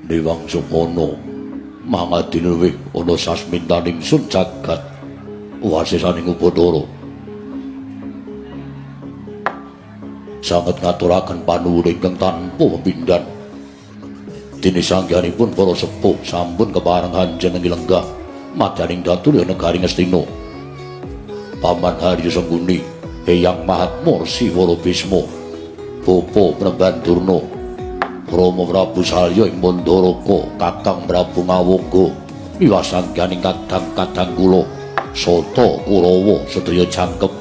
Dewang Sukmana mangadine luwih ana sasmintaning sun jagat wasisaning Upacara. Sanget ngaturaken panuwun ingkang tanpa pepindhan. Dene sanggahanipun para sepuh sampun kepareng anjenengi lenggah madyaning Datulya negari Ngastina. Paman Haryo Sengkuni, Eyang Mahatma Rsi Wara Bisma, Bapa Premban Durna, Rama Prabu Salya ing Mandaraka, Kakang Prabu Ngawangga, miwah sanggahaning kadang-kadang kula Sata Kurawa sedaya jangkep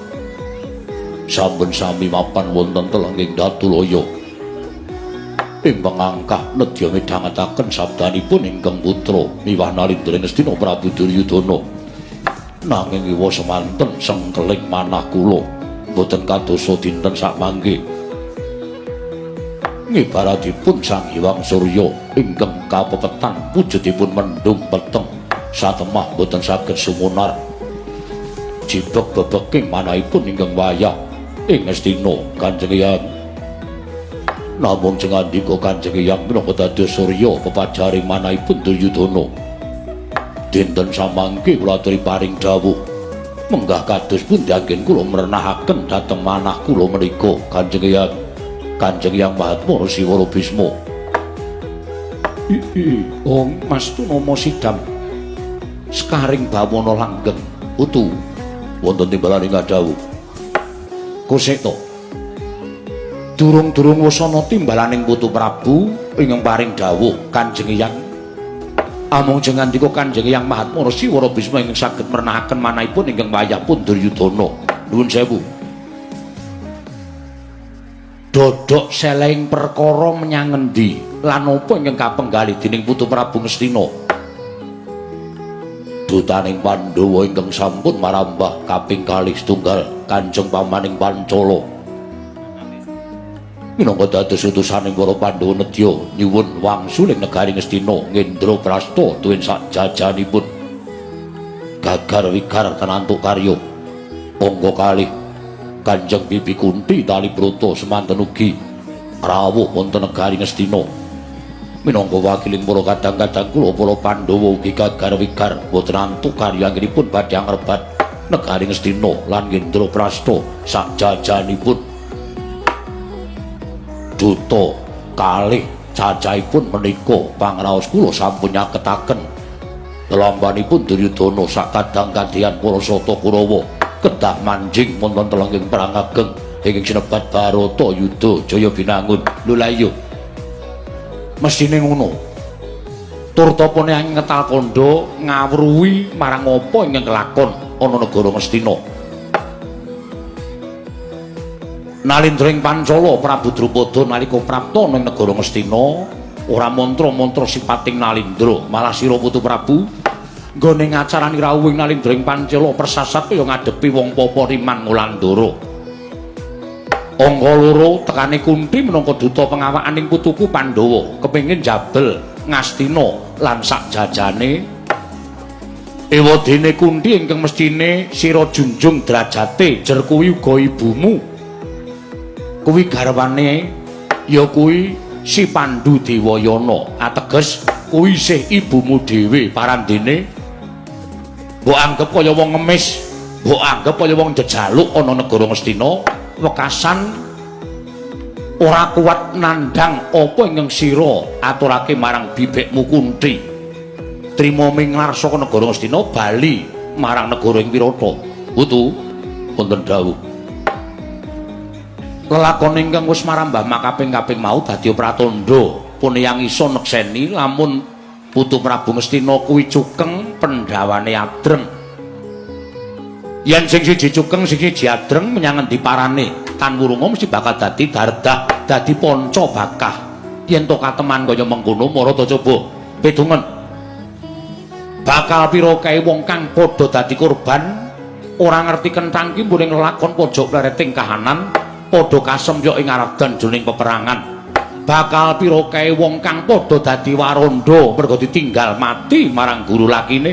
sampun sami mapan wonten telenging Datulaya. Ing pangangkah nedya midhangetaken sabdanipun ingkang putra miwah Nalindra Ngastina Prabu Duryudana. Nanging iwa semanten sengkeling manah kula boten kadosa dinten sakmangke. Ngibaratipun Sang Hyang Surya ingkang kapepetan wujudipun mendung peteng satemah boten saged sumunar. Jibeg bebeking manahipun ingkang wayah ing Ngastina Kanjeng Hyang. Namung sing ngandika Kanjeng Hyang minangka dados surya pepajaring manahipun Duryudana. Dinten samangke kula aturi paring dawuh menggah kados pundi anggen kula mrenahaken dhateng manah kula menika Kanjeng Hyang. Kanjeng Hyang Mahatma Rsi Wara Bisma. Oh, Mas Tunama Sidam. Sekaring bawana langgeng putu wonten timbalaning dawuh. Kuseta. Durung-durung wis ana timbalaning Putu Prabu ingkang paring dawuh Kanjeng Hyang. Amung jengandika Kanjeng Hyang Mahatma Rsi Wara Bisma ingkang saged mrenahaken manahipun ingkang wayah pun Duryudana. Nuwun sewu. Dodok selehing perkara menyang ngendi lan apa ingkang kapenggalih dening Putu Prabu Ngastina? Dutaning Pandhawa ingkang sampun marambah kaping kalih setunggal Kanjeng Pamaning Pancala. Minangka dados utusaning para Pandhawa nedya nyuwun wangsuling negari Ngastina Ngendraprasta tuwin sak jajanipun. Gagar wigar tenantuk karya. Angka kalih Kanjeng Bibi Kunti tali brata semanten ugi rawuh wonten negari Ngastina. Minangka wakiling para kadang-kadang kula para Pandhawa ugi gagar wigar boten antuk karya anggenipun badhe angrebat negari Ngastina lan Ngendraprasta sak jajanipun. Duta kalih cacahipun menika pangraos kula sampun nyaketaken lelampanipun Duryudana sak kadang kadyan para Sata Kurawa kedah manjing wonten telenging perang ageng ingkang sinebat Barata Yuda Jaya Binangun. Lho la iya, mesthine ngono. Tur tapane angin ngetal kandha ngawruhi marang apa ingkang kelakon ana negara Ngastina. Nalindra ing Pancala Prabu Drupada nalika prapta ning negara Ngastina ora mantra-mantra sipating Nalindra, malah sira Putu Prabu nggone ngacarani rawuhing Nalindra ing Pancala persasat kaya ngadepi wong papa riman Ngulandara. Angka loro tekane Kunti minangka duta pengawakaning putuku Pandhawa kepengin jabel Ngastina lan sak jajane. Ewadene Kunti ingkang mesthine sira junjung derajate jer kuwi uga ibumu. Kuwi garwane ya kuwi si Pandu Dewayana, ateges kuwi isih ibumu dhewe parandene. Mbok anggep kaya wong ngemis, mbok anggep kaya wong jejaluk ana negara Ngastina, wekasan ora kuat nandhang apa ingkang sira aturake marang bibekmu Kunti. Trima minglar saka negara Ngastina bali marang negara ing Wirata. Putu wonten dawuh. Lelakon ingkang wis marambah makaping-kaping mau dadi pratandha pun yang iso nekseni lamun Putu Prabu Ngastina kuwi cukeng pendhawane adreng. Yen sing siji cukeng sing siji adreng menyang ngendi parane tan wurunga mesti bakal dadi dardah, dadi panca bakah. Yen to kateman kaya mengkono marata coba pitungen. Bakal pira kae wong kang padha dadi korban ora ngerti kenthang ki mbuning lelakon pojok plereting kahanan padha kasemyok ing aredan jroning peperangan. Bakal pira kae wong kang padha dadi warandha merga ditinggal mati marang guru lakine.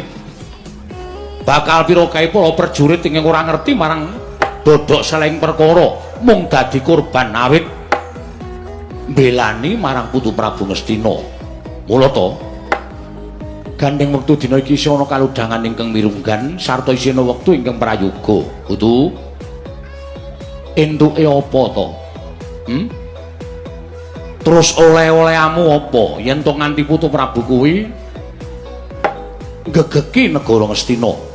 Bakal pira kae para prajurit ingkang ora ngerti marang dodok seleng perkara mung dadi korban awit mbelani marang Putu Prabu Ngastina. Mula to gandeng wektu dina iki isih ana kalodhangan ingkang mirunggan sarta isih ana wektu ingkang prayoga. Putu, entuke apa to? Terus oleh-olehamu apa yen to nganti putu Prabu kuwi gegeki negara Ngastina?